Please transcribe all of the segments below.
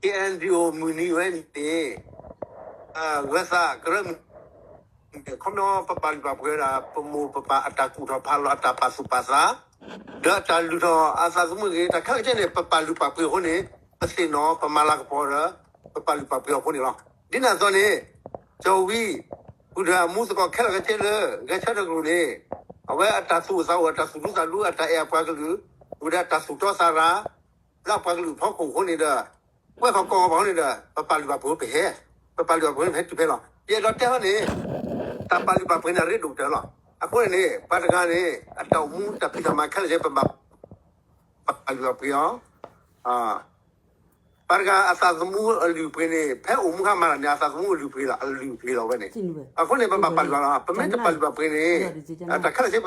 KNDO မုၢ်နံၤဝဲန့ၣ် ဂၢၤသးကရၢမုၢ် ခီပညီပပာ်လုၢ်ပာ်ပှ့ၤဝဲဒၣ် ပမိၢ်ပပၢ်အတၢ်ကူၣ်ထီၣ်ဖးလီၤ အတၢ်ပာ်သူၣ်ပာ်သး ဒီးအတၢ်လုၢ်ထီၣ်အသးသမူဂ့ၤ တၢ်ခဲလၢာ်ခဲဆ့န့ၣ် ပပာ်လုၢ်ပာ်ပှ့ၤအဃိန့ၣ် ပသ့ၣ်နီၣ်ပမၤလၤကပီၤဒီး ပပာ်လုၢ်ပာ်ပှ့ၤအီၤအဃိန့ၣ်လီၤ. ဒ်န့ၣ်အသိးန့ၣ် ကၠီဝံ ဃုာ်ဒီးအမူသကိးခဲလၢာ်ခဲဆ့လၢ ဂဲၤဆၢထၢၣ်ကရူၢ်န့ၣ် အဝဲအတၢ်သူၣ်အိၣ်သးအိၣ် အတၢ်သူၣ်ဒူသးဒူ အတၢ်အဲၣ်အပှၤကလုာ် ဃုာ်ဒီးအတၢ်သူၣ်တီသးရၤ လၢအပှၤကလုာ်ဖီခိၣ်အဃိန့ၣ်ဒီး ဝဲၢ်ကီၢ်ကီၢ်ဘၣ်အဃိန့ၣ်ဒီး ပပာ်လုၢ်ပာ်ပှ့ၤပဟဲ ပပာ်လုၢ်ပာ်ပှ့ၤပဟဲတုၤဖဲလီၤ. ယအဲၣ်ဒိးတဲဟီန့ၣ် တၢ်ပာ်လုၢ်ပာ်ပှ့ၤန့ၣ် အရ့ဒိၣ်ကတၢၢ်လီၤ. အဃိန့ၣ်န့ၣ် ပှၤတဂၤန့ၣ် အတၢ်အိၣ်မူတၢ်ဖံးတၢ်မၤခဲလၢာ်ခဲဆ့ ပဘၣ်ပာ်လုၢ်ပာ်ပှ့ၤအီၤ ပှၤတဂၤအသးသမူအလုၢ်အပှ့ၤန့ၣ် ဖဲအိၣ်မူခါမၤတၢ်န့ၣ် အသးသမူအလုၢ်အပှ့ၤလီၤ အလုၢ်အပှ့ၤလီၤဝဲန့ၣ်. အဃိန့ၣ် ပဘၣ်ပာ်လုၢ်ပာ်ပှ့ၤလီၤ. ပမ့ၢ်တပာ်လုၢ်ပာ်ပှ့ၤန့ၣ် တၢ်ခဲလၢာ်ခဲဆ့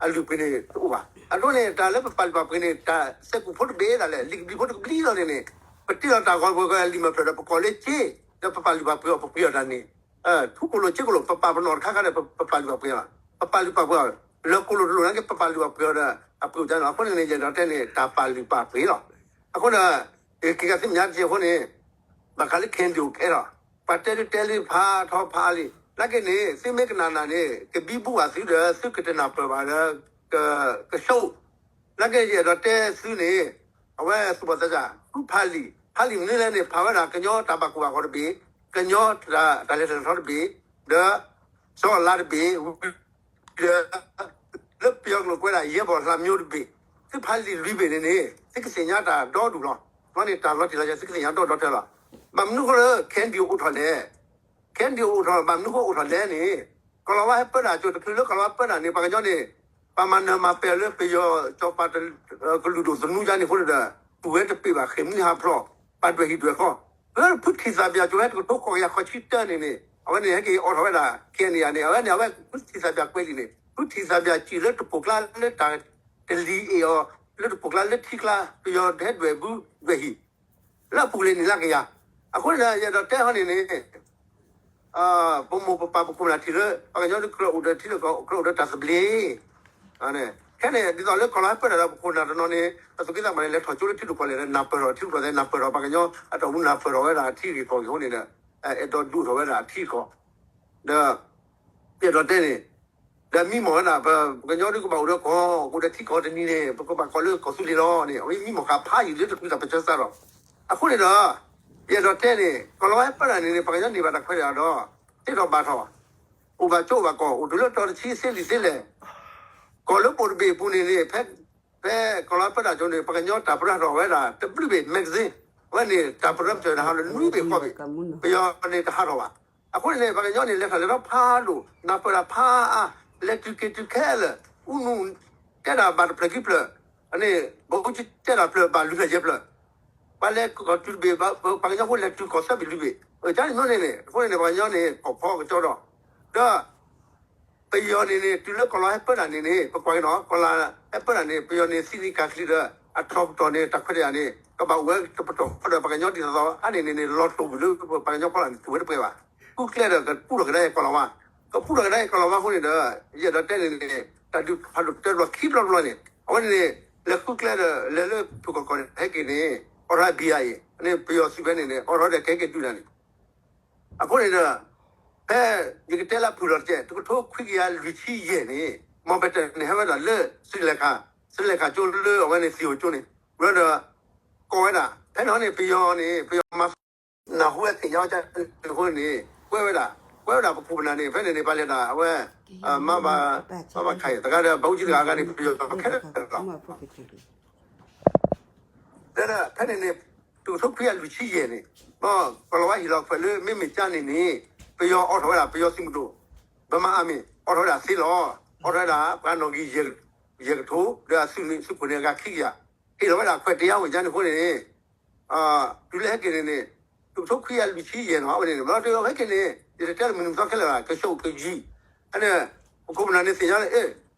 အလုၢ်အပှ့ၤန့ၣ် တအိၣ်ဘၣ်. အဒိန့ၣ် တၢ်လၢပပာ်လုၢ်ပာ်ပှ့ၤန့ၣ် တၢ်စဲးကူၣ်ဖိတဘ့ၣ်ဒၣ်လဲာ် လံာ်ကဘျံးဖိတကဘျံးလီၤန့ၣ်န့ၣ် ပတ့လီၤတၢ်ဂီၤပှဲၤဂီၤလံာ်မဲာ်ဖျၢၣ်ဒီး ပကိးလၢစ့ ဒီးပပာ်လုၢ်ပာ်ပှ့ၤအီၤ ပပှ့ၤအီၤတၢ်န့ၣ် ထူကိၣ်လိာ်စ့ကိၣ်လိာ် ပပာ်ပနီၣ်တခါခါဒီး ပပာ်လုၢ်ပာ်ပှ့ၤအီၤ ပပာ်လုၢ်ပာ်ပှ့ၤအီၤ လၢကိၣ်လိာ်တလိာ်နာ်က့ ပပာ်လုၢ်ပာ်ပှ့ၤအီၤဒီး အပှ့ၤအီၤတၢ်န့ၣ် အဃိန့ၣ်န့ၣ် ယအဲၣ်ဒိးတဲန့ၣ် တၢ်ပာ်လုၢ်ပာ်ပှ့ၤလီၤ. အဃိဒီး က့ၤကသ့ၣ်ညါတက့ၢ်အဃိန့ၣ် ဘၣ်ဃးလၢ KNDO ကဲထီၣ် ပှၤတဲဒုးတဲလံဖးထီဖးလံ နာ်က့န့ၣ် သုမ့ၢ်ကနၣ်နၣ်န့ၣ် ကဘံဘူဘၣ်သုဒီး သုကတနၢ်ပၢၢ်ဘၣ်ဒီး က ကဆိး နာ်က့ယအဲၣ်ဒိးတဲသုန့ၣ် အဝဲသူၣ်ဘီၣ်သးစၢ် ဃုဖးလံာ် ဖးလံာ်မနုၤလဲၣ်န့ၣ် ဖးဝဲဒၣ် ကညီတၢ်ဘၣ်ကိၢ်ဘၣ်ဂီၤတဘ့ၣ်, ကညီတၢ်လဲၤထီၣ်လဲၤထီတဘ့ၣ်, ဒီး စီၤအၤလါတဘ့ၣ်, ဒီး လၢပယီၤကျိာ်ကွဲးဒၣ် ရဲဘော်လှမျိုးတဘ့ၣ်, သုဖးလံာ်လွံၢ်ဘ့ၣ်န့ၣ်န့ၣ် သုကသ့ၣ်ညါတၢ်ဒီဒူၣ်လီၤ. ဘီန့ၣ်တၢ်လီၤတံၢ်လီၤဆဲး သုကသ့ၣ်ညါဒီဒူၣ်ဒီထၢလီၤ. ဘၣ်မနုၤဃိလၢ KNDO အိၣ်ထီၣ်လဲၣ် KNDO အိၣ်ထီၣ် ဘၣ်မနုၤဃိအိၣ်ထီၣ်လဲၣ်န့ၣ် ကီၤလၤဝါဟဲပၢတၢ်ကၠိ တချုးလၢကီၤလၤဝါပၢတၢ်န့ၣ် ပှၤကညီန့ၣ် ပှၤမၤနၢၤမၤပဲာ်လၢပယီၤ ကၠီၤပၤ ကလုာ်ဒိၣ်သနူယါန့ၣ်အဃိန့ၣ်ဒီး တူၢ်ဝဲတပ့ၢ်ဘၣ် ဃ့ၢ်မှံဟးဖျိး ပှၤဒွဲၣ်ဟံၣ်ဒွဲၣ်ဃီ လၢဖုထံၣ်သးပၠၣ်ကၠိဟဲတကထိဃိးကယၤဃိးဆံတၢန့ၣ်န့ၣ် အဝဲန့ၣ်ဟဲက့ၤအိးထီၣ်ဝဲဒၣ် KNA န့ၣ် အဝဲန့ၣ် အဝဲဖုထံၣ်သးပၠၣ်ကွဲးလံာ်န့ၣ် ဖုထံၣ်သးပၠၣ်စံၣ်လၢတပိာ်ကျါလၢတၢ် တလံၤအ့ၣ်အီၤ လၢတပိာ်ကျါလၢထံကျါ ပယီၤဟဲဒွဲၣ်ဘုဒွဲၣ်ဟံၣ် လၢအပူၤလံန့ၣ်လၢကယၤ. အဃိန့ၣ်ဒီး ယအဲၣ်ဒိးတဲဟီန့ၣ်န့ၣ် ပမိၢ်ပပၢ်ပခိၣ်ပနၢ်ထံၣ်လၢ ပှၤကညီတကြၢးအိၣ်ဒီးထံဒီးကီၢ် ကြၢးအိၣ်ဒီးတၢ်သဘျ့ ခဲန့ၣ် ဒ်သိးလၢကီၤလၤဝါဟဲပၢတၢ်ဒီးပခိၣ်ပနၢ်တနီၤန့ၣ် အသူၣ်က့သးပှၢ်န့ၣ် လဲၤထီၣ်ကၠိလၢထံရူၢ်ကီၢ်လဲၢ်ဒီး နၢ်ပၢၢ်ထီၣ်ထံရူၢ်ကီၢ်လဲၢ် နၢ်ပၢၢ်ထီၣ်ပှၤကညီအတၢ်အိၣ်မူ နၢ်ပၢၢ်ထီၣ်ဝဲဒၣ်ထံဂ့ၢ်ကီၢ်ဂ့ၢ်အဃိန့ၣ်ဒီး အဲၣ်ဒိးဒုးအိၣ်ထီၣ်ဝဲဒၣ်ထံကီၢ် ဒီး ယအဲၣ်ဒိးတဲန့ၣ် ဒီးမံမီၢ်ဝဲဒၣ် ပ ပှၤကညီဒုးကဘၣ်အိၣ်ဒီးကီၢ် အိၣ်ဒီးထံကီၢ်တနံၤန့ၣ် ပကဘၣ်ကီၢ်လၢကီၢ်သူလ့ၤလီၤန့ၣ် အဝဲမံမီၢ်ဃာ်ဖးယံာ်လၢတချုးတၢ်ပၢဆှၢစးထီၣ်. အဃိန့ၣ်ဒီး ယအဲၣ်ဒိးတဲန့ၣ် ကီၤလၤဝါဟဲပၢတၢ်န့ၣ်န့ၣ် ပှၤကညီန့ၢ်ဘၣ်တၢ်ခွဲးတၢ်ယာ်ဒီး သ့ၣ်ထီၣ်ဘၣ်ထီၣ် အိၣ်ဘၣ်ကၠိအိၣ်ဘၣ်ကီၢ် အိၣ်တုၤလၢတီၤတဆံသ့လံာ်သ့လဲၣ် ကီၢ်လၢပအိၣ်တဘ့ၣ်အပူၤန့ၣ်န့ၣ် ဖဲ ဖဲကီၤလၤဝါပၢတၢ်ကၠိန့ၣ် ပှၤကညီတၢ်ပရၢထီၣ်ဝဲဒၣ် တဘျုးဘ့ၣ် magazine အဝဲန့ၣ် တၢ်ပရၢပတၢၢ်န့ၣ် ဟးလၢနွံဘ့ၣ်ဃိးဘ့ၣ် ပယီၤန့ၣ်တဟးထီၣ်ဘၣ်. အဃိန့ၣ်န့ၣ် ပှၤကညီန့ၣ် လဲၤထီၣ်လဲၤထီဖးဒိၣ် နၢ်ပၢၢ်တၢ်ဖးအါ လဲၤတုၤက့ၤတုၤခဲလၢာ် အူနူ တဲဒၣ်ဘၣ်တဖျၢၣ်ခံဖျၢၣ် အန့ၣ် ဘီကူတဲဒၣ်ဖျၢၣ်ဘၣ်လွံၢ်ဖျၢၣ်ယဲၢ်ဖျၢၣ် ပှၤလဲၤကီၢ်တုၤတဘ့ၣ် ပှၤကညီဖိလဲၤတုၤကီၢ်သၢဘ့ၣ်လွံၢ်ဘ့ၣ် ကန့ၣ်န့ၣ်န့ၣ် အဃိန့ၣ်န့ၣ် ပှၤကညီန့ၣ် ကီၢ်ဖီကကၠီဒီး ဒီး ပယီၤန့ၣ်န့ၣ် တုၤလၢကီၤလၤဝါဟဲပၢတၢ်န့ၣ်န့ၣ် ပကွၢ်က့ၤနီၤ ကီၤလၤဟဲပၢတၢ်န့ၣ် ပယီၤန့ၣ် သံန့ၢ်ကၤချံဒီး အထီၣ်ပတီၢ်န့ၣ် တၢ်ခွဲးတၢ်ယာ်န့ၣ် ကဘၣ်အိၣ်ဝဲတပတီၢ်ဃီဒီး ပှၤကညီဒ်သိးသိးအါန့ၣ်န့ၣ်န့ၣ် လီၤတိာ်ကွံာ်လၢပှၤကညီဖီလာ်န့ၣ် တုၤဝဲတပှဲၤဘၣ်. ဃုကျဲဒီးကပူထီၣ်ကဒါက့ၤကီၤလၤဝါ ကပူထီၣ်ကဒါက့ၤကီၤလၤဝါအဃိန့ၣ်ဒီး ယအဲၣ်ဒိးတဲန့ၣ်န့ၣ် တၢ်ဒုးဖးဒိၣ်တၢ်ဒိးခံဘျီတဘျီန့ၣ် အဝဲန့ၣ်န့ၣ် လဲၤဃုကျဲဒီး လဲၤလၢဖုၣ်ကီၢ်ကီၢ်န့ၣ် ဟဲက့ၤန့ၣ် အိးထီၣ် ဘံယၤအံၤ န့ၣ် ပယီၤသုးဖဲန့ၣ်န့ၣ် အိးထီၣ်ဒီးကဟဲက့ၤဒုးတၢ်န့ၣ် အဃိန့ၣ်ဒီး ဖဲယကတဲလၢဖုၣ်လီၤတကဲး တကထိခွံကယၤလွံၢ်ဆံယဲၢ်န့ၣ် မီၢ်ပဲတၢၢ်န့ၣ် ဟဲဝဲဒၣ်လၢ စရံလကၤ စရံလကၤကၠိလၢအဝဲန့ၣ်သံၣ်အိၣ်ကၠိန့ၣ် ဝဲဒီး ကိးဝဲဒၣ် ဖဲန့ၣ်န့ၣ် ပယီၤန့ၣ် ပယီၤမၤ နၢ်ဟူဝဲသ့ၣ်ညါဝဲဒၣ်အဃိန့ၣ် ကွဲးဝဲဒၣ် ကွဲးဝဲဒၣ်ပခိၣ်ပနၢ်န့ၣ် ဖဲန့ၣ်န့ၣ် ပှၤလဲၤတၢ်အဝဲ မၤဘၣ် မၤဘၣ်ခါအံၤ တဂၤဒီး ဘၣ်အူကၠံတဂၤအဂၤန့ၣ် ပယီၤခဲလၢာ်လီၤ ဒီး ဖဲန့ၣ်န့ၣ် တကထိခွံကယၤလွံၢ်ဆံယဲၢ်န့ၣ် ကီၤလၤဝါဟ့ၣ်လီၤခွဲးလၢ မ့မ့ၢ်ကၠါန့ၣ်န့ၣ် ပယီၤအိးထီၣ်ဝဲဒၣ် ပယီၤသုးမုၢ်ဒိၣ် Burma Army အိးထီၣ်ဝဲဒၣ်သ့လီၤ. အိးထီၣ်ဝဲဒၣ် ပှၤနီၣ်ဂံၢ်ယဲၢ်ကထိ ဒီးအသုးန့ၣ် သုးခိၣ်န့ၣ် အဂၤခံကယၤ ဟ့ၣ်လီၤဝဲဒၣ်ခွဲးတယါဝ့ၢ်ကၠါန့ၣ်အဃိန့ၣ် တုၤလၢဟဲက့ၤန့ၣ်န့ၣ် တကထိခွံကယၤလွံၢ်ဆံယဲၢ်နီၤ အဝဲန့ၣ် မ့ၢ်လီၤတဟဲက့ၤန့ၣ် ယတတဲလၢမုၢ်နံၤမသီခဲလၢာ်ဘၣ် ကဆှိကယံၤ ဖဲန့ၣ် ပခိၣ်ပနၢ်န့ၣ်သ့ၣ်ညါလၢ အ့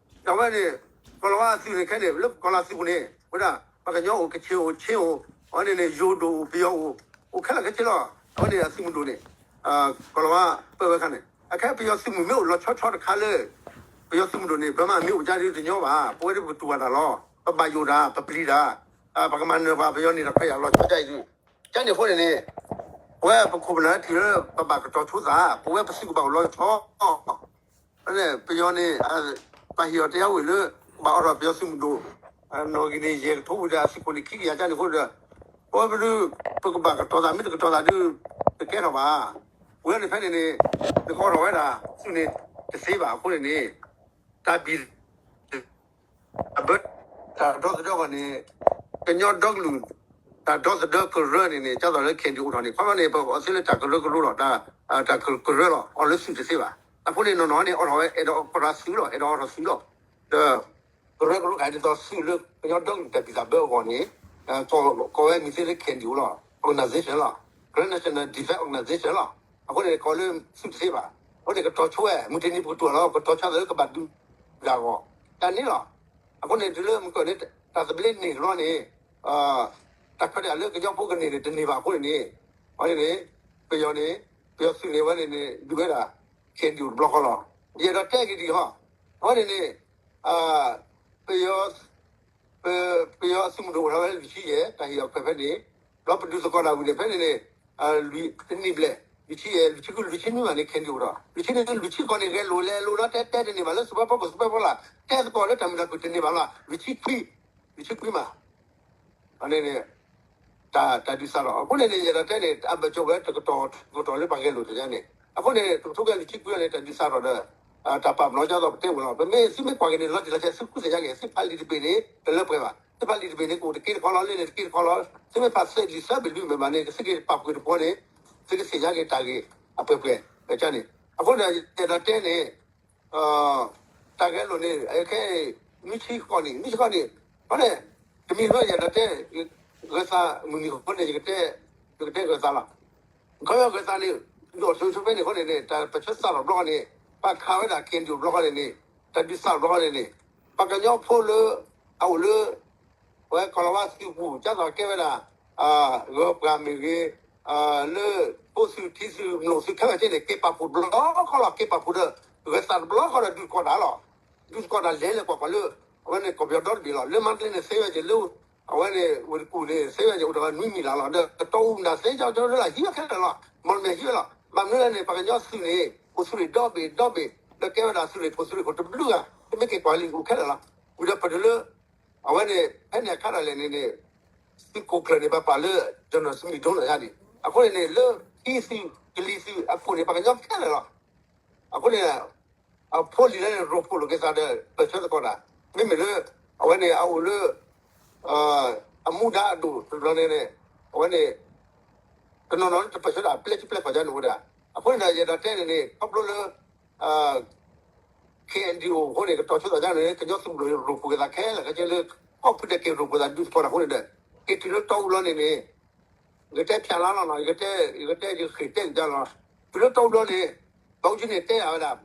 အဝဲန့ၣ် ကီၤလၤဝါအသုးန့ၣ်ခဲန့ၣ် လၢကီၤလၤသုးပူၤန့ၣ် ဝဲဒၣ် ပှၤကညီအိၣ် ကခ့ၣ်အိၣ် ခ့ၣ်အိၣ် အဝဲန့ၣ်န့ၣ် ယိၤဒိၣ်အိၣ် ပယီၤအိၣ် အိၣ်ခဲလၢာ်ခဲဆ့လီၤ. အဝဲန့ၣ်အသုးမုၢ်ဒိၣ်န့ၣ် ကီၤလၤဝါပၢဝဲအခါန့ၣ် အခဲပယီၤသုးမုၢ်မ့ၢ်အိၣ်လီၤဆီဆီတခါလၢ ပယီၤသုးမုၢ်ဒိၣ်န့ၣ် Burma မ့ၢ်အိၣ်ကၠါဒ်တညီဘၣ် ပဝဲဒၣ်ပတူၢ်ဘၣ်တၢ်လီၤ ပဘၣ်ယိၣ်တၢ် ပပျံၤတၢ် ပကမၤနၢၤပှၤပယီၤန့ၣ်တၢ်ခွဲးယာ်လီၤဆီဒ်အံၤဒုး ကန့ၣ်အဃိန့ၣ်န့ၣ် ပဝဲပခိၣ်ပနၢ်ထံၣ်လၢ ပဘၣ်ကတီၤဆိသး ပဝဲပသုးကဘၣ်အိၣ်လီၤဆီ ပယီၤန့ၣ် ပဟ့ၣ်အီၤတယါဝံၤလၢ ကဘၣ်အိးထီၣ်ပယီၤသုးမုၢ်ဒိၣ် နီၣ်ဂံၢ်န့ၣ် ယဲၢ်ကထိဝံၤဒီး အသုးခိၣ်န့ၣ် ခံကယၤကန့ၣ်အဃိဒီး ပဝဲပဒု ပကဘၣ်ကတီၤသး မ့ၢ်တကတီၤသးဒုး တကဲထီၣ်ဘၣ်. ဝံၤန့ၣ်ဖဲန့ၣ်န့ၣ် နကအိးထီၣ်ဝဲဒၣ် သုးန့ၣ်တသ့ဘၣ်အဃိန့ၣ်န့ၣ် တၢ်ဘံၣ် တၢ်ဘၢ တၢ်ဒီသဒၢအဂီၢ်န့ၣ် ကညီဒီကလုာ် တၢ်ဒီသဒၢကရၢန့ၣ်န့ၣ် ကၢ်သိးလၢ KNDO အိၣ်ထီၣ်န့ၣ် ခီဖျိန့ၣ် ပအီၣ်သ့လၢတၢ်ကရၢကရိလီၤ, တၢ်ကရၢကရိလီၤ, အီၣ်လၢသုးတသ့ဘၣ်. အဃိန့ၣ် နီၢ်နီၢ်န့ၣ် အိးထီၣ်ဝဲ အဲၣ်ဒိးကတီၤသုးလီၤ, အဲၣ်ဒိးအိးထီၣ်သုးလီၤ. ဒီး ကရၢကရိကဒ်သိးသုးလၢကညီဒီကလုာ်တၢ်ဘံၣ်တၢ်ဘၢအဂီၢ်န့ၣ် ကိးဝဲမံၤသ့လၢ KNDO လီၤ, organization လီၤ, Karen National Defense Organization လီၤ. အဃိန့ၣ် ကိးလၢသုးတသ့ဘၣ်. အဃိန့ၣ် ကတီၤဆိဝဲ မုၢ်တနံၤပကတိၤလီၤ, ကတီၤဆိသးလၢကဘၣ်ဒုးတၢ်အဂီၢ် တၢ်န့ၣ်လီၤ. အဃိန့ၣ် တုၤလၢမုၢ်ကီၢ်န့ၣ် တၢ်သဘျ့န့ၢ်တဘျီန့ၣ် တၢ်ခွဲးတၢ်ယာ်လၢကညီဖိကန့ၢ်န့ၣ် တန့ၢ်ဘၣ်အဃိန့ၣ်န့ၣ် အန့ၣ်န့ၣ် ပယီၤန့ၣ် ပယီၤသုးန့ၣ် အဝဲန့ၣ်န့ၣ် ဒုးဝဲဒၣ် KNDO တဘျီဃီလီၤ. ယအဲၣ်ဒိးတဲက့ၤဒ်အံၤ, အဝဲန့ၣ်န့ၣ် ပယီၤ ပ ပယီၤအသုးမုၢ်ဒိၣ်အိၣ်ထီၣ်ဝဲလွံၢ်ဆံယဲၢ် တၢ်ဟ့ၣ်အီၤခွဲးဖဲန့ၣ်, ဒီးပဒုးသကိးတၢ်ဝံၤန့ၣ် ဖဲန့ၣ်န့ၣ် လွံၢ်တနံၣ်ဘျဲၣ် လွံၢ်ဆံယဲၢ် လွံၢ်ဆံဃု လွံၢ်ဆံနွံမးန့ၣ် KNDO အိၣ်ဒီး လွံၢ်ဆံနွံ လွံၢ်ဆံဃုန့ၣ် ဂဲၤလိာ်လဲၤလိာ်ဒီး တဲတဲတန့ၢ်ဘၣ်လၢ စူးပၢဖိကီၢ် စူးပၢဖိလၢ တဲသကိးလၢတၢ်မုာ်တၢ်ခုၣ်တန့ၢ်ဘၣ်လီၤ. လွံၢ်ဆံခွံ လွံၢ်ဆံခွံမး အန့ၣ်န့ၣ် တၢ် တၢ်ဒုးစးထီၣ် အဃိန့ၣ်န့ၣ် ယအဲၣ်ဒိးတဲန့ၣ် အဘၣ်ကၠိဝဲတကတီၢ် တကတီၢ်လၢပှၤဂဲၤလိာ်တယါန့ၣ် အဃိန့ၣ် တကထိကဲလွံၢ်ဆံခွံန့ၣ် တၢ်ဒုးစးထီၣ်ဒီး တၢ်ပာ်ပနီၣ်ကၢ်သိးပတဲဝဲလီၤ. ပမ့ၢ်သုမ့ၢ်ကွၢ်က့ၤန့ၣ် လီၤတံၢ်လီၤဆဲး သုဃုသ့ၣ်ညါက့ၤ သုဖးလံာ်တဘ့ၣ်န့ၣ် တလၢပှဲၤဘၣ်. သုဖးလံာ်တဘ့ၣ်န့ၣ် ကအိၣ်တက့တခီလီၤ လၢန့ၣ်တက့တခီလီၤ. သုမ့ၢ်ဖးသ့လံာ်သၢဘ့ၣ်လွံၢ်ဘ့ၣ်မးန့ၣ် သုက့ၤပာ်ဖှိၣ်တပှီၤန့ၣ် သုကသ့ၣ်ညါက့ၤတၢ်ဂ့ၢ်အပှဲၤပှဲၤ ကန့ၣ်. အဃိန့ၣ် ယအဲၣ်ဒိးတဲန့ၣ် တၢ်ဂဲၤလိာ်န့ၣ် ခဲအံၤ နွံဆံဃီန့ၣ် နွံဆံဃီန့ၣ် အဃိန့ၣ် တမံၤလၢယအဲၣ်ဒိးတဲ ဂဲၤသးမုၢ်နံၤအဃိန့ၣ် ယကတဲ ယကတဲဂဲၤသးလီၤ. ခီဖျိဂဲၤသးန့ၣ် ဒိၣ်စိဆိဖဲန့ၣ်အဃိန့ၣ်န့ၣ် တၢ်ပၢၢ်ဆၢစးထီၣ်ဘျီဃီန့ၣ် ပာ်ခးဝဲဒၣ် KNDO ဘျီဃီန့ၣ်န့ၣ် တၢ်ဒုးစးထီၣ်ဘျီဃီန့ၣ်န့ၣ် ပှၤကညီဖိလၢ အအိၣ်လၢ ပဝဲကီၢ်လီၤဝါသုးပူၤ ကၢ်သိးကဲဝဲဒၣ် ဂၢၤပှၤမ့ၢ်ဂ့ၤ လၢ ဖိသုးထံသုး မလိၣ်သုးခဲဝဲသ့ၣ်န့ၣ် က့ၤပာ်ဖှိၣ်တဘျီဃီလီၤ. က့ၤပာ်ဖှိၣ်ဒီး ဂဲၤသးတဘျီဃီဒီး ဒုးသကိးတၢ်လီၤ. ဒုးသကိးတၢ်လဲၤလၢပှၤကွၢ်လၢ အဝဲန့ၣ်ကီၢ်ပယီၤဒီတဘ့ၣ်လီၤ. လၢမါတလ့န့ၣ် သ့ဝဲက့ၤလၢ အဝဲန့ၣ် ဝ့ၢ်တကူၣ်န့ၣ် သ့ဝဲက့ၤအိၣ်ဒီးနွံမံၤလၢ်လီၤ. ဒီးတီအူမတၤသ့ကၠီကၠီလၢဟံးဝဲခဲလၢာ်လီၤ. မီၢ်မ့ၢ်ဟံးဝဲလီၤ. ဘၣ်မနုၤလဲၣ်န့ၣ် ပှၤကညီသုးန့ၣ် အိၣ်သုးရ့ၣ်ဒီဘ့ၣ်ဒီဘ့ၣ် ဒီးကဲဝဲဒၣ်သုးရ့ၣ်ခိၣ်သုးရ့ၣ်ခိၣ်တဘျုးဂၤ တမ့ၢ်က့ၤကွၢ်လံအိၣ်ခဲလၢာ်လီၤ. ဝံၤဒီးပတုၤလၢ အဝဲန့ၣ် ဖဲန့ၣ်အခါဒၣ်လဲာ်န့ၣ်န့ၣ် သုးခိၣ်ကျၢၢ်န့ၣ် ပပာ်လၢ General Smith Doan လီၤယါန့ၣ် အဃိန့ၣ်န့ၣ် လၢဟံးသုးကလံၤသုးအခိၣ်န့ၣ် ပှၤကညီခဲလၢာ်လီၤ. အဃိန့ၣ် အဖိလံၤလၢန့ၣ် ရိဖှိၣ်လိာ်က့ၤသးဒီး ပၢၢ်ဆၢသကိးတၢ် မ့မ့ၢ်လၢ အဝဲန့ၣ် အအိၣ်လၢ အမူဒါအဒိၣ်တဘျီန့ၣ်န့ၣ် အဝဲန့ၣ် တနီၤနီၤလၢတပၢၢ်ဆၢတၢ် ပျဲထံပျဲကီၢ်ယါန့ၣ်အိၣ်ဝဲဒၣ်. အဃိန့ၣ်ဒီး ယအဲၣ်ဒိးတဲန့ၣ်န့ၣ် ခီဖျိလၢ KNDO အဃိန့ၣ် ကတီၤဆိသးယါန့ၣ် ကညီသုးမုၢ်ဒိၣ်ရိဖှိၣ်က့ၤသးခဲလၢာ်ခဲဆ့လၢ ကီၢ်ဖုဒဲးက့ၤရိဖှိၣ်သးဒုးသကိးတၢ်အဃိန့ၣ်ဒီး က့ၤတုၤလၢတီအူလီၤန့ၣ်န့ၣ် ယကတဲဖျါလါလီၤနီၤ ယကတဲ ယကတဲယဃ့ၢ်တဲကဒါလီၤ. တုၤလၢတီအူလီၤန့ၣ် ဘၣ်အူကၠံန့ၣ်တဲဝဲဒၣ်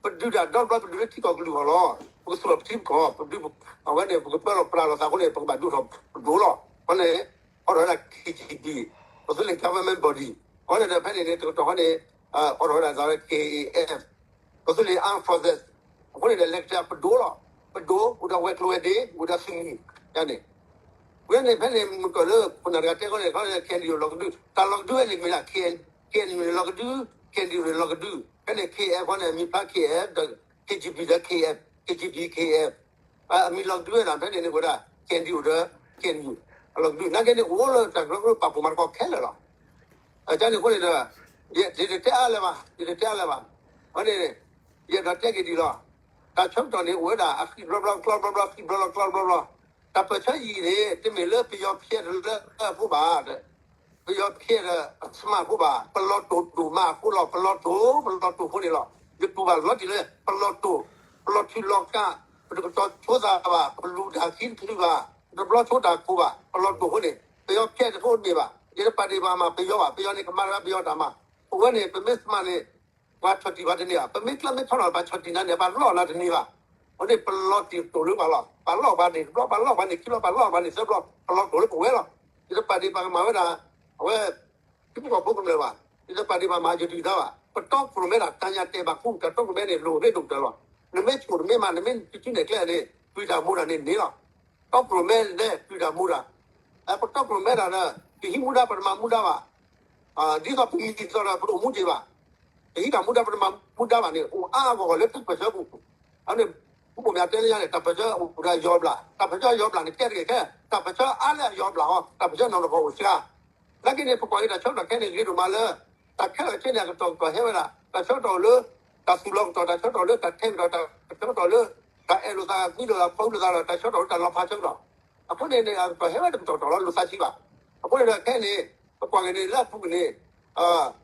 ပဒုးတၢ်ဒီတဘျီ ပဒုးလၢထံကီၢ်ကလုာ်အဂီၢ်လီၤ. ပကသူၣ်ထီၣ်ပထံပကီၢ် ပဒုး အဝဲန့ၣ် ပကပၢလီၤပြးလီၤသးအဃိန့ၣ် ပကဘၣ်ဒုးထီၣ်ပဒိၣ်လီၤ. အဃိန့ၣ် အိးထီၣ်ဝဲဒၣ် KGB ကီၢ်သူလ့ၤ government body အဃိန့ၣ်ဒီး ဖဲန့ၣ်န့ၣ် တကတီၢ်ဃီန့ၣ် အိးထီၣ်ဝဲဒၣ်သးဝဲ KAF ကီၢ်သူလ့ၤ armed forces အဃိန့ၣ်ဒီး လဲၤကတၢၢ်ပဒိၣ်လီၤ. ပဒိၣ် အိၣ်ဒီးဝဲၤကျိၤဝဲၤဒ့ အိၣ်ဒီးသုးမုၢ် ယါန့ၣ် ဝဲန့ၣ်ဖဲန့ၣ် မုၢ်ကီၢ်လၢ ခိၣ်နၢ်တဂၤတဲဃီန့ၣ် ခီန့ၣ် KNDO လီၤကဒု တၢ်လီၤကဒုဝဲန့ၣ်မ့ၢ်ဒၣ် KN KNU န့ၣ်လီၤကဒု KNDO န့ၣ်လီၤကဒု ဖဲန့ၣ် KF ဃီန့ၣ် အမံၤဖျါ KF ဒီး KGB ဒီး KF KGB KF အမံၤလီၤကဒုဝဲဒၣ် ဖဲန့ၣ်န့ၣ် အိၣ်ဝဲဒၣ် KNDO ဒီး KNU အလီၤကဒု နာ်က့န့ၣ် အိၣ်လၢတၢ်ကရၢကရိပာ်ဖှိၣ်မၤသကိးခဲလၢာ်လီၤ. အကန့ၣ်အဃိန့ၣ်ဒီး ယတတဲအါလၢၤဘၣ် ယတတဲအါလၢၤဘၣ်. အဃိန့ၣ် ယအဲၣ်ဒိးတဲက့ၤဒ်လီၤ. တၢ်ဆၢကတီၢ်န့ၣ် အိၣ်ဝဲဒၣ်အဃံဘျီဘျီကျီဘျီဘျီ ဃံဘျီဘျီကျီဘျီဘျီ တၢ်ပၢၢ်ဆၢယံာ်န့ၣ် တမ့ၢ်လၢပယီၤဖျဲးတလၢအဖိဘၣ် ပယီၤဖျဲးဒီးအစမၢ်အဃိဘၣ်, ပလီၤတိၢ်ဒိၣ်မးအဃိလီၤ. ပလီၤတိၢ်, ပလီၤတိၢ်အဃိန့ၣ်လီၤ. ယတူၢ်ဘၣ်လီၤတံၢ်လၢ ပလီၤတိၢ်, ပလီၤထုးလီၤကး, ပတကတီၤဆိသးဘၣ်, ပလူၤတၢ်ခံတချုးဘၣ်, ပတဘျီဆိတၢ်ခိၣ်ဘၣ်, ပလီၤတိၢ်အဃိန့ၣ် ပယီၤဖျဲးတဖိတမ့ၢ်ဘၣ်. ယတပာ်ဒ့ၣ်ပာ်မၤပယီၤဘၣ်. ပယီၤန့ၣ် ကမၤတၢ်ပယီၤတၢ်မၤ, ပဝဲန့ၣ် ပမ့ၢ်စမၢ်န့ၣ် ပှၤဆီၣ်တံၢ်ပှၤတန့ၢ်ဘၣ်. ပမ့ၢ်ကျၢၢ်မ့ၢ်ထီထီၣ် ပှၤဆီၣ်တံၢ်နၤန့ၣ် ပှၤလီၢ်နၤတန့ၢ်ဘၣ်. အဃိန့ၣ် ပလီၤတံၢ်တိၢ်လၢပှၤလီၢ်, ပှၤလီၢ်ပှၤန့ၣ်တဘျီ, ပှၤလီၢ်ပှၤန့ၣ်ခံဘျီ, ပှၤလီၢ်ပှၤန့ၣ်သၢဘျီ, ပလီၤတိၢ်လၢပဝဲလီၤ. ယတပာ်ဒ့ၣ်ပာ်ကမၤဝဲဒၣ် အဝဲ ထံဖိကီၢ်ဖိကမျၢၢ်ဘၣ်. ယတပာ်ဒ့ၣ်ပာ်မၤယဒုၣ်ဒါဘၣ်. ပတီခိၣ်ရိၣ်မဲဒၣ် တၢ်ညၣ်တဲာ်ဘၣ်ခူ, တၢ်တီခိၣ်ရိၣ်မဲန့ၣ် လိၣ်မ့ၢ်ဒိၣ်ကတၢၢ်လီၤ. နမ့ၢ်ဆိၣ်တမ့ၢ်မၤ နမ့ၢ်တစုနဲၣ်ကျဲန့ၣ် ပှၤတၢ်မူတၢ်န့ၣ်န့ၣ်လီၤ. တီခိၣ်ရိၣ်မဲလဲၤပှၤတၢ်မူတၢ် ပတီခိၣ်ရိၣ်မဲဒၣ်ဒီး ပဟံးမူဒါပတမၤမူဒါဘၣ်. ဒ်သိးပမံၤသီဒီးပတအိၣ်မူက့ၤဘၣ်. ပဟံးတၢ်မူဒါပတမၤမူဒါဘၣ်န့ၣ် အိၣ်အါအါဂီၢ်ဂီၢ်လၢတၢ်ပၢၢ်ဆၢပူၤ. အန့ၣ် ပူၤပိာ်မၠးတဲလၢညါန့ၣ် တၢ်ပၢၢ်ဆၢအိၣ်ဒီးအယီၤဘျၣ်, တၢ်ပၢၢ်ဆၢအယီၤဘျၣ်န့ၣ် ကဲတဂ့ၤခဲ, တၢ်ပၢၢ်ဆၢအါလၢအယီၤဘျၣ်ဟီ တၢ်ပၢၢ်ဆၢနီၢ်တဂီၢ်အိၣ်စှၤ နာ်က့န့ၣ် ပကွၢ်က့ၤတၢ်ဆၢကတီၢ်ခဲအံၤန့ၣ် ဂ့ၤဒိၣ်မးလၢ တၢ်ခဲလၢာ်ခဲဆ့န့ၣ် အကတီၢ်ကတီၢ်ဟဲဝဲဒၣ် တၢ်ဆၢကတီၢ်လၢ တၢ်သူၣ်လီၤကတီၢ်, တၢ်ဆၢကတီၢ်လၢတၢ်ထဲကတီၢ်, တၢ်ဆၢကတီၢ်လၢ တၢ်အဲၣ်လိာ်သး ကွံလိာ်သး ဖီလိာ်သးဒီး တၢ်ဆၢကတီၢ်လၢတၢ်လီၤဖးဆၢကတီၢ်. အဃိန့ၣ်န့ၣ် အကတီၢ်ဟဲဝဲတကတီၢ်ကတီၢ်လီၤ လိာ်သးဆံးဘၣ်. အဃိန့ၣ်ဒီးခဲအံၤန့ၣ် ပကွၢ်က့ၤန့ၣ် လၢအပူၤကွံာ်န့ၣ်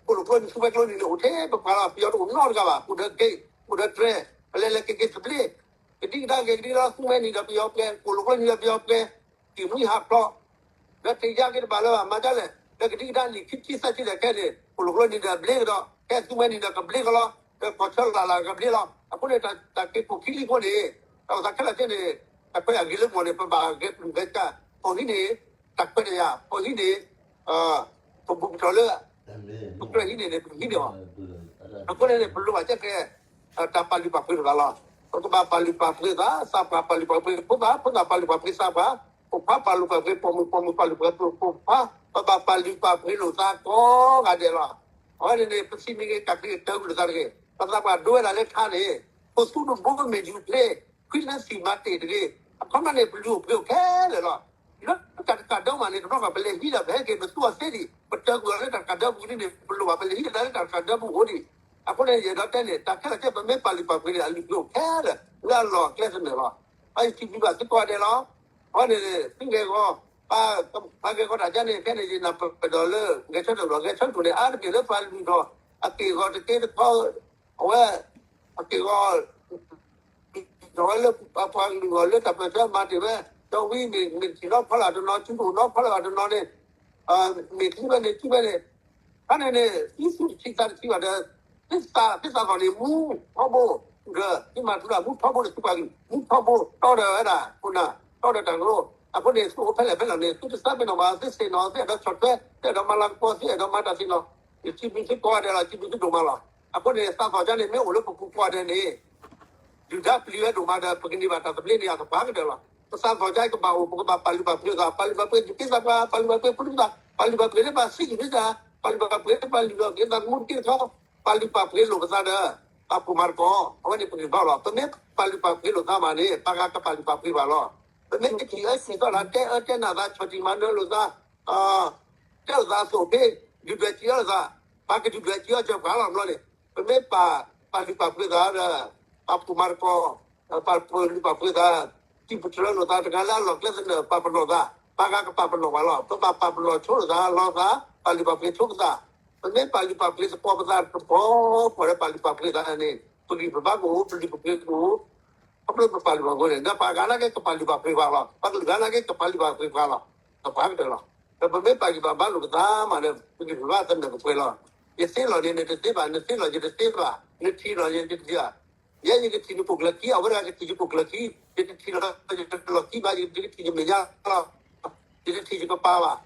ကိၣ်လိာ်ကျိနံၤ သူဝဲကျိနံၤန့ၣ် အိၣ်ထဲပပှၤလီၤ. ပယီၤတအိၣ်နီတဂၤဘၣ်. ကိၣ်ဒၢက့ၤ, ကိၣ်ဒၢတြဲၤ, ပလဲၤလဲၤက့ၤက့ၤသဘျ့ ကဒံကဒါက့ၤကဒံလီၤ. သူဝဲနံၤဒီးပယီၤပျဲ, ကိၣ်လိာ်ကျိနံၤဒီးပယီၤပျဲ, တံၢ်မူဟးဖျိး ဒီးတ့ၢ်ယါက့ၤတဘၣ်လၢၤဘၣ် မၤဒ်လဲၣ်, ဒီးကဒံကဒါနံၣ်ခံဆံသၢဆံဒီးခဲအံၤန့ၣ် ကိၣ်လိာ်ကျိနံၤဒီးဘျ့ကဒီး, ခဲသူဝဲနံၤဒီးကဘျ့ကလီၤ, ဒီးကီၢ်ဆၢလၢ်လၢ်ကဘျ့လီၤ. အဃိန့ၣ် တၢ်က့ၤပိာ်ခံလံအဃိန့ၣ် တၢ်အိၣ်သးခဲလၢာ်ခဲဆ့န့ၣ် တၢ်ခွဲးယာ်ဂ့ၤလၢပဂီၢ်န့ၣ် ပဘၣ်ဂဲၤပျုၢ်ဂဲၤကါ, ပှၤဟံးန့ၣ် တၢ်ခွဲးတၢ်ယာ်, ပှၤဟံးန့ၣ် ပဘူးကတီၢ်လၢ ပကြၢးဟံးန့ၢ်န့ၣ် ပကဟံးန့ၢ်အီၤ. အဃိန့ၣ်န့ၣ် ပလိၣ်ဘၣ်ကဲကဲ တၢ်ပာ်လုၢ်ပာ်ပှ့ၤလိာ်သးလီၤ. ပကဘၣ်ပာ်လုၢ်ပာ်ပှ့ၤသး, သးပှၢ်ပာ်လုၢ်ပာ်ပှ့ၤဖိသၣ်, ဖိသၣ်ပာ်လုၢ်ပာ်ပှ့ၤသးပှၢ်, ပိာ်ခွါပာ်လုၢ်ပာ်ပှ့ၤပိာ်မုၣ်, ပိာ်မုၣ်ပာ်လုၢ်ပာ်ပှ့ၤပိာ်ခွါ, ပဘၣ်ပာ်လုၢ်ပာ်ပှ့ၤလိာ်သးကိးဂၤဒဲးလီၤ. အဝဲန့ၣ်န့ၣ် ပစံးမ့ၢ်ဂ့ၤကးက့ၤကတၢၢ်ဝံၤလိာ်သးတဂ့ၤ, ပသးပှၢ်ဒိဝဲဒၣ်လၢထါန့ၣ် ပသူတဘိမ့ၢ်ယူၤဖျ့, ခွံလၢသံၣ်မၤတ့ၢ်တဂ့ၤ, အခီပညီန့ၣ် ပလုၢ်အိၣ်ပှ့ၤအိၣ်ခဲလၢာ်လီၤ. လၢတၢ်တကးဒၢမးန့ၣ် တဘျီဃီပလဲၤဟံးဒီး ပဟဲက့ၤပသူအီၤသ့ဒံး, ပတၢၢ်ကွံာ်အီၤလၢတၢ်တကးဒၢပူၤန့ၣ် ပလိၣ်ဘၣ်ပလဲၤဟံးဒီးလၢတၢ်တကးဒၢပူၤအိၣ်ဒံး. အဃိန့ၣ် ယအဲၣ်ဒိးတဲန့ၣ် တၢ်ခဲလၢာ်ခဲဆ့ ပမ့ၢ်ပာ်လုၢ်ပာ်ပှ့ၤန့ၣ် အလုၢ်ပှ့ၤအိၣ်ခဲလၢာ် လၢအလီၢ်အကျဲသနၢၣ်လီၤ. အယစံးဘျုးဘၣ်သုကိးဂၤဒဲးလီၤ. အဃိန့ၣ် သုဂဲၤဂီၤ, ပှၤဂဲၤဂီၤတၢ်ဒ်န့ၣ် ခဲန့ၣ် ယနၢ်ပၢၢ်ဒီးလၢ ဂဲၤဆၢထၢၣ်ဒီး ဂဲၤဆၢထၢၣ်န့ၣ် အါတက့ၢ်လၢပှၤလုၢ်ထီၣ် အက့ၢ်အဂီၤတက့ၢ်တခီ အဝဲ အက့ၢ်အဂီၤ ဒီးဝဲလၢပှၤလုၢ်အီၤလၢတၢ်ပၢၢ်ဆၢမၤတ့ၢ်ဝဲ, ဒီးဝံၤမ့ၢ် မ့ၢ်ထံၣ်နီၢ်ဖီလာ်တနီၤ ထံၣ်အိၣ်နီၢ်ဖီလာ်တနီၤန့ၣ်, မ့ၢ်ထံၣ်ဝဲန့ၣ် ထံၣ်ဝဲန့ၣ်, ခါန့ၣ်န့ၣ် သုသူၣ်တဆံသးတဆံဘၣ်ဒီး သုသးသ့ၣ်သးသီၣ်န့ၣ် မူထီဘိ, ဒီးသုမၤထူတၢ် မူထီဘိန့ၣ် သုပှၤကလုာ် မူထီဘိတီဒီးဝဲဒၣ်ခိၣ်နၢ် တီဒီးတၢ်ကရၢ. အဃိန့ၣ် သုအိၣ်ဖဲလဲၣ်ဖဲလဲၣ်န့ၣ် သုတသးပ့ၤနီၣ်ဘၣ် သုဆ့ၣ်နီၤ သုအဲၣ်ဒိးဆီၣ်ထွဲ သုအဲၣ်ဒိးမၤလၤကပီၤ သုအဲၣ်ဒိးမၤတၢ်သ့ၣ်နီၣ် ယစံးဘျုးသုကိးဂၤဒဲးလီၤ စံးဘျုးသုဒိၣ်မးလီၤ. အဃိန့ၣ် သးသီၣ်ကါန့ၣ် မ့ၢ်အိၣ်လၢပပူၤကိးဂၤဒဲးန့ၣ် ဒုၣ်ဒါပျံၤဝဲဒိၣ်မးဒီး ပကန့ၢ်ဘၣ်တၢ်သဘျ့န့ၣ် အသပှၢ်ကတၢၢ်လီၤ. ပသးသီၣ်ကါကဘၣ်အိၣ် ပကဘၣ်ပာ်လုၢ်ပာ်ပှ့ၤသး ပာ်လုၢ်ပာ်ပှ့ၤယက့သးပှၢ် ပာ်လုၢ်ပာ်ပှ့ၤဖိဒံသး ပာ်လုၢ်ပာ်ပှ့ၤလၢပှၤသံက့ၤသး ပာ်လုၢ်ပာ်ပှ့ၤလၢပှၤလုၢ်လီၢ်က့ၤသးသမူတက့ၢ်တခီ ပာ်လုၢ်ပာ်ပှ့ၤလိာ်ပသးဒီး ပာ်ဖှိၣ်မၤသကိး အဝဲန့ၣ်ပဂံၢ်ဘါလီၤ. ပမ့ၢ်ပာ်လုၢ်ပာ်ပှ့ၤလိာ်သးမးန့ၣ် ပှၤဂၤကပာ်လုၢ်ပာ်ပှ့ၤဘၣ်လီၤ. ပမ့ၢ်ကထံၣ်အၢထံၣ်သီလၢ တဲအၢတဲနၢ်သး ဆီၣ်တံၢ်မၤနၢၤလိာ်သး တဲလိာ်သးအသိးဖဲ ဒုၣ်ဒွဲၣ်စံးအၢလိာ်သး ပှၤကဒုၣ်ဒွဲၣ်စံးအၢစၢၤပှၤလီၤဘျီန့ၣ် ပမ့ၢ်ပာ် ပာ်လုၢ်ပာ်ပှ့ၤသးဒီး ပာ်ဖှိၣ်မၤသကိး ပာ်လုၢ်ပာ်ပှ့ၤသး စံးပတြၢၤလိာ်သးတဂၤလၢအလီၢ်ကျဲသနၢၣ် ပာ်ပနီၣ်သး ပှၤဂၤကပာ်ပနီၣ်ပှၤလီၤ. ပဘၣ်ပာ်ပနီၣ်ဆိလိာ်သးလီၤသး ပာ်လုၢ်ပာ်ပှ့ၤဆိကသး ပမ့ၢ်ပာ်လုၢ်ပာ်ပှ့ၤသကိးပသးတဘျီဘျီဒီး ပာ်လုၢ်ပာ်ပှ့ၤသးန့ၣ် ပဂံၢ်ပဘါကအိၣ် ပလုၢ်ပပှ့ၤကအိၣ် ခီဖျိပပာ်လုၢ်ပာ်ပှ့ၤန့ၣ် ဒီးပှၤဂၤနာ်က့ကပာ်လုၢ်ပာ်ပှ့ၤပှၤလီၤ. ပှၤကလုာ်ဂၤနာ်က့ကပာ်လုၢ်ပာ်ပှ့ၤပှၤလီၤ. သပှၢ်ကတၢၢ်လီၤ. ဒီးပမ့ၢ်ပာ်ဂံၢ်ပာ်ဘါလိာ်ပသးမးဒီး ပဂံၢ်ပဘါသနၢၣ်ပပှဲၤလီၤ. ယသ့လီၤန့ၣ် နတသ့ဘၣ်, နသ့လီၤယတသ့ဘၣ်, နထံၣ်လီၤယတထံၣ်ဘၣ်. ယဲယကထံၣ်နကိၣ်ကျၢၢ်ခံ အဝဲတဂၤကထံၣ်ယကိၣ်ကျၢၢ်ခံ, ယတထံၣ်လီၤယလီၢ်ခံဘၣ်, ယတထံၣ်ယမဲာ်ညါလီၤ. ယတထံၣ်ယကပၤဘၣ်.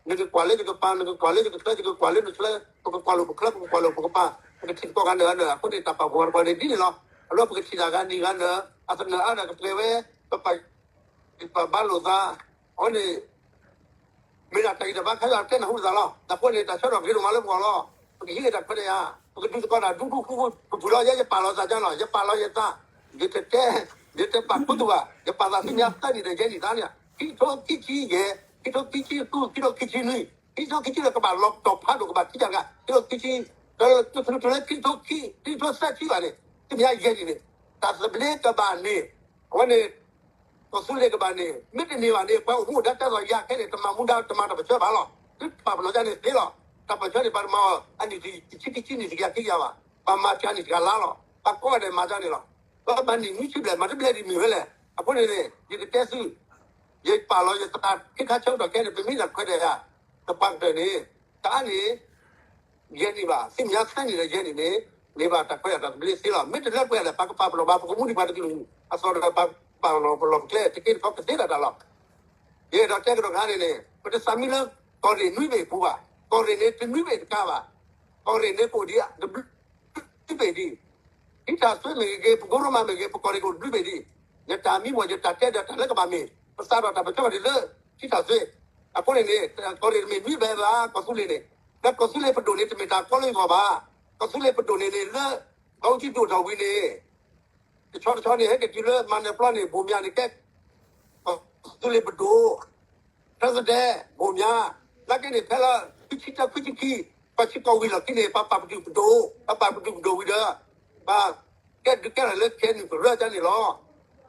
နကကွၢ်လၢယကပၤ, နကကွၢ်လၢယကချၢ, ယကကွၢ်လၢနချၢ, ပကကွၢ်လိာ်ပချၢ, ပကကွၢ်လိာ်ပကပၤ, ပကထံၣ်သကိးဂၤနၢၤဂၤနၢၤ, အဃိန့ၣ် တၢ်ပာ်ဖှိၣ်မၤသကိးန့ၣ်ဒ်န့ၣ်လီၤ. အလီၢ်ပကထံၣ်တၢ်ဂၤနံၤဂၤနၢၤ, အသနၢၣ်အါဒီးကပှဲၤဝဲ, ပပာ် ပာ်ဘါလိာ်သး, အဃိန့ၣ် မ့ၢ်ဒၣ်တၢ်ဂံၢ်တၢ်ဘါခဲလၢာ်တဲနၢ်ဟူလိာ်သးလီၤ. အဃိန့ၣ် တၢ်ဆၢထီၣ်ဂ့ၤဒိၣ်မးလၢပဂီၢ်လီၤ. ပကဟံးန့ၢ်တၢ်ခွဲးတၢ်ယာ်, ပကဒုးသကိးတၢ်ဒူဒူဃူဃူ, ပပူၤလီၤယဲ ယပာ်လီၤသးကၢလီၤ, ယပာ်လီၤယသး, ယတတဲ, ယတပာ်ခူသူၣ်ဘၣ်, ယပာ်သးဆူညါသၢနံၣ်ဒီးယဲနံၣ်သးန့ၣ်, ခံကထိခံဆံယဲၢ်, ခံကထိခံဆံဃု, ခံကထိခံဆံနွံ, ခံကထိခံဆံလၢကဘၣ်လီၤကတီၢ်ဖးဒိၣ်ကဘၣ်ခံကတၢၢ်တဂၤ, ခံကထိခံဆံ, တချုးလၢခံကထိခံ, ခံကထိသၢဆံဘၣ်န့ၣ်, တမ့ၢ်ယဲနံၣ်န့ၣ်, တၢ်သဘျ့ကဘၣ်န့ၣ်, အဝဲန့ၣ် ကီၢ်သူလ့ၤကဘၣ်န့ၣ် မ့ၢ်တန့ၢ်ဘၣ်န့ၣ် ပှၤအိၣ်မူအိၣ်ဒါတဲသိးယၤခဲန့ၣ် တမၤမူဒါတမၤတၢ်ပၢၢ်ဆၢဘၣ်လီၤ. သုပာ်ပနီၣ်ဒ်န့ၣ်သ့လီၤ. တၢ်ပၢၢ်ဆၢန့ၣ် ပှၤတမၤအီၤ အနံၣ်တဆံခံဆံနံၣ်တကယၤခံကယၤဘၣ်. ပှၤမၤတဂၤနံၣ်တဂၤလါလီၤ. ပှၤကိးဂၤဒဲးမၤဒ်န့ၣ်လီၤ. ပှၤမၤနံၣ်နွံဆံဘျဲၣ် မၤတဘျဲၣ်ဒံးမ့ၢ်ဝဲလဲၣ်. အဃိန့ၣ်န့ၣ် ယကတဲသု ယပာ်လီၤယသးခ့ခါဆၢကတီၢ်ခဲန့ၣ် ပမ့ၢ်တၢ်ခွဲးတၢ်ယာ် တပှၢ်ကတၢၢ်န့ၣ် တအါန့ၣ် ယဲနံၣ်ဘၣ်, သ့ၣ်မညါသၢနံၣ်ဒီးယဲနံၣ်န့ၣ် မ့ၢ်ဘၣ်တၢ်ခွဲးတၢ်ယာ်တၢ်သဘျ့သ့လီၤ. မ့ၢ်တလၢပှဲၤဒီး ပကပာ်ပနီၣ်ဘၣ် ပကမူဒံးပှၤတကလုာ်အသိးဒီး ပာ်ပနီၣ်ပလီၢ်ပကျဲ တက့ၢ်တခီပသ့တၢ်တၢ်လီၤ. ယအဲၣ်ဒိးတဲကဒီးခါန့ၣ်န့ၣ် ပတသးမံလၢ ကီၢ်ရ့ၣ်နွံဘ့ၣ်ပူၤဘၣ်. ကီၢ်ရ့ၣ်န့ၣ် တနွံဘ့ၣ်တကးဘၣ်. ကီၢ်ရ့ၣ်န့ၣ် ကအိၣ်ဒံးတဘျုးဘ့ၣ်ဒံး ထံထၣ်စွ့မ့ၢ်ဂ့ၤ, ပကိရိမးမ့ၢ်ဂ့ၤ, ပကီၢ်ရ့ၣ်ကအိၣ်တဘျုးဘ့ၣ်ဒံး. ယတၢ်မံမီၢ် ယတၢ်တဲဒီးတၢ်လၢကဘၣ်မ့ၢ် ပသးဒီးတၢ်ပၢၢ်ဆၢဘၣ်ဒံးလၢ ထံထၣ်စွ့ အဃိန့ၣ်န့ၣ် ကီၢ်ရ့ၣ်တမ့ၢ်မံဘဲဘၣ် ကီၢ်သူလ့ၤန့ၣ်, လၢကီၢ်သူလ့ၤပဒိၣ်န့ၣ် တမ့ၢ်တၢ်ကီလၢယဂီၢ်ဘၣ်. ကီၢ်သူလ့ၤပဒိၣ်န့ၣ်န့ၣ် လၢ ကီၢ်အူကၠံဒိၣ်ထီၣ်ဝံၤန့ၣ် တဆီတဆီန့ၣ် ဟဲက့ၤတုၤလၢမၤနၢၤပျီန့ၣ် ဘိၣ်မၠါန့ၣ်ကဲ ကီၢ်သူလ့ၤပဒိၣ် president ဘိၣ်မၠါ, နာ်က့န့ၣ် ဖဲလၢ ခွံဆံတၢ ခွံဆံခံ ပှၤဆံးကီၢ်ဝံၤလီၢ်ခံန့ၣ် ပပာ်ပတုာ်ပဒိၣ်, ပပာ်ပတုာ်ပဒိၣ်ဝံၤဒီး ပကဲဒုးကဲထီၣ်လၢ ခဲနုာ်ကရၢကန့ၣ်လီၤ.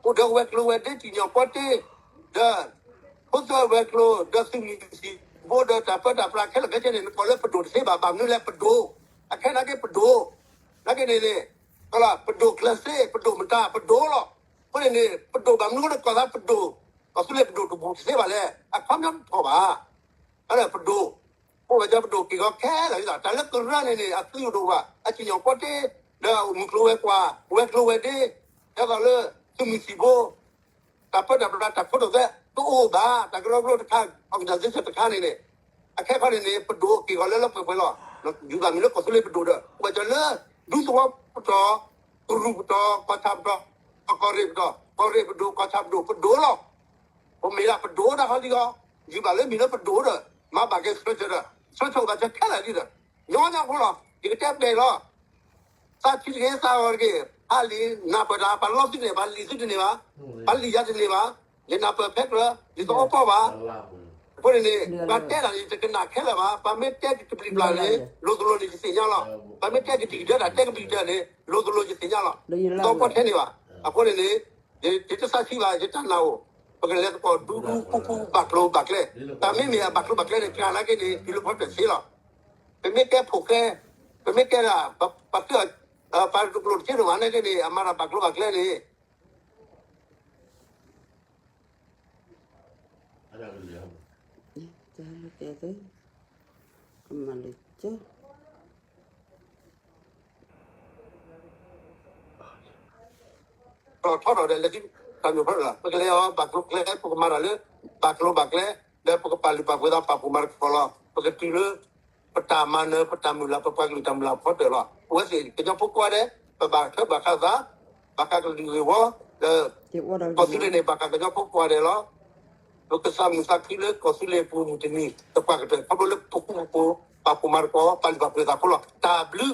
အိၣ်ဒီးဝဲၤကျိၤဝဲၤဒ့ တံၣ်ညိၣ်ပီတ့ ဒီး ဖိသၢဝဲၤကျိၤ ဒီးသုးမုၢ်သံၣ်ဘိ ဒီးတၢ်ပၢတၢ်ပြးခဲလၢာ်ခဲဆ့န့ၣ် နကိးလၢပဒိၣ်တသ့ဘၣ်. ဘၣ်မနုၤလဲၣ် ပဒိၣ်, အခဲနာ်က့ပဒိၣ်, နာ်က့န့ၣ်န့ၣ် ပဒိၣ်ကျဲးစ့ ပဒိၣ်မတၤပဒိၣ်လီၤ. အဃိန့ၣ်န့ၣ် ပဒိၣ်ဘၣ်မနုၤဃိနကိးသးပဒိၣ်, ကီၢ်သူလ့ၤပဒိၣ်တဘူၣ်တသ့ဘၣ်လဲၣ်. အခီပညီတထီၣ်ဘၣ်. ပဒိၣ်, အိၣ်ဝဲဒၣ်ပဒိၣ်က့ၢ်ဂီၤခဲလၢာ်လီၤ. တၢ်လၢကရၢန့ၣ်န့ၣ် အသုးအိၣ်ဒိၣ်ဘၣ် အတံၣ်ညိၣ်ပီတ့ ဒီးမုၢ်ကျိၤဝဲၤကွာ် ဝဲၤကျိၤဝဲၤဒ့ ဒ်သိးလၢ သုးမုၢ်သံၣ်ဘိ တၢ်ပၢတၢ်ပြးတၢ်ဖိတၢ်သဲ တအိၣ်ဘၣ်. တၢ်ကရၢကရိတခါ organization တခါန့ၣ်န့ၣ် အခဲခီန့ၣ်န့ၣ် ပဒိၣ်က့ၢ်ဂီၤလၢလၢပှဲၤပှဲၤလီၤ. ယူၤဘၣ်မံၤလၢကီၢ်သူလ့ၤပဒိၣ်ဒီး အိၣ်ဝဲဒၣ်လၢ ဒူသဝီပတီၢ်, ကရူၢ်ပတီၢ်, ကီၢ်ဆၣ်ပတီၢ်, ကီၢ်ရ့ၣ်ပတီၢ်, ကီၢ်ရ့ၣ်ပဒိၣ်, ကီၢ်ဆၣ်ပဒိၣ်, ပဒိၣ်လီၤ. ပမ့ၢ်ဒၣ်ပဒိၣ်တၢ်ဟီဒ်အံၤ, ယူၤဘၣ်လၢမံၤလၢပဒိၣ်ဒီး မၤဘၣ်က့ၤ structure ဒီး structure ဘၣ်စၢၤခဲလၢာ်ဒ်ဒီး ညီညီဖိလီၤ. ယကတဲပျဲလီၤ သးထံတဂ့ၤ သးဂီၤတဂ့ၤ, ဟးလံာ်နၢ်ပၢၢ်တၢ် ပှၤလီသုတန့ၢ်ဘၣ်, လံာ်သုတန့ၢ်ဘၣ်, ပှၤလံာ်ယၤတန့ၢ်ဘၣ်, ယနၢ်ပၢၢ်ဖဲကြၢး ယတအီပီဘၣ်. အဃိန့ၣ်န့ၣ် ပှၤတဲတၢ်န့ၣ် ယတကနၣ်ခဲလၢာ်ဘၣ်. ပှၤမ့ၢ်တဲကဘျံးပျၢ်န့ၣ် လိၤသလိၤန့ၣ် ယသ့ၣ်ညါလီၤ. ပှၤမ့ၢ်တဲကဒံကဒၢတၢ် တဲကဘျံးကဒၢန့ၣ် လိၤသလိၤယသ့ၣ်ညါလီၤ. တအီပီထဲန့ၣ်ဘၣ်. အဃိန့ၣ်န့ၣ် ယတသးဆံးဘၣ် ယတၢ်နာ်အိၣ်, ပကလဲၤသကိးဒူဒူဖူဖူ ဘၣ်ကျိၤဘၣ်ကျဲ, တၢ်မ့မ့ၢ်အဘၣ်ကျိၤဘၣ်ကျဲန့ၣ် ကျါနာ်က့န့ၣ် တုၤလၢဖီတၢၣ်သ့လီၤ. ပမ့ၢ်တဲဖိၣ်ဃဲ, ပမ့ၢ်တဲဒၣ် ပှၤသုး ပှၤတကျိၤတစ့တအိၣ်ဘၣ်နာ်က့န့ၣ် အမၤတၢ်ဘၣ်ကျိၤဘၣ်ကျဲန့ၣ် ကမၤလၢကၠီ ထီၣ်ထီၣ်ဒီးလဲၤထံၣ်တၢ်မုၢ်ဖီတၢၣ်လီၤ. ပကလဲၤအီၤဘၣ်ကျိၤကျဲ ပကမၤတၢ်လၢ ဘၣ်ကျိၤဘၣ်ကျဲ, ဒီးပကပာ်လုၢ်ပာ်ပှ့ၤသး ပာ်ဖှိၣ်မၤသကိးလီၤ. ပကတုၤလၢ ပတၢ်မၤနၢၤ ပတၢ်မုၢ်လၢ်ပပှၤကလုာ်တၢ်မုၢ်လၢ်ဖီတၢၣ်လီၤ. ပဝဲသ့ၣ်ကညီဖိကိးဂၤဒဲး ပဘၣ်ထွဲဘၣ်ဃးသး, ဘၣ်ဃးကလုာ်ဂ့ၢ်ဝီ, ဒီး ကီၢ်သူလ့ၤန့ၣ် ဘၣ်ဃးကညီဖိကိးဂၤဒဲးလီၤ. ပကသးမုာ်သးခုလၢကီၢ်သူလ့ၤပူၤမုၢ်တနံၤ တပှၢ်ကတၢၢ် ခီဖျိလၢပဃူပဖိး ပာ်ဖှိၣ်မၤသကိး ပာ်လုၢ်ပာ်ပှ့ၤသးဖိလီၤ. တၢ်ဘျုး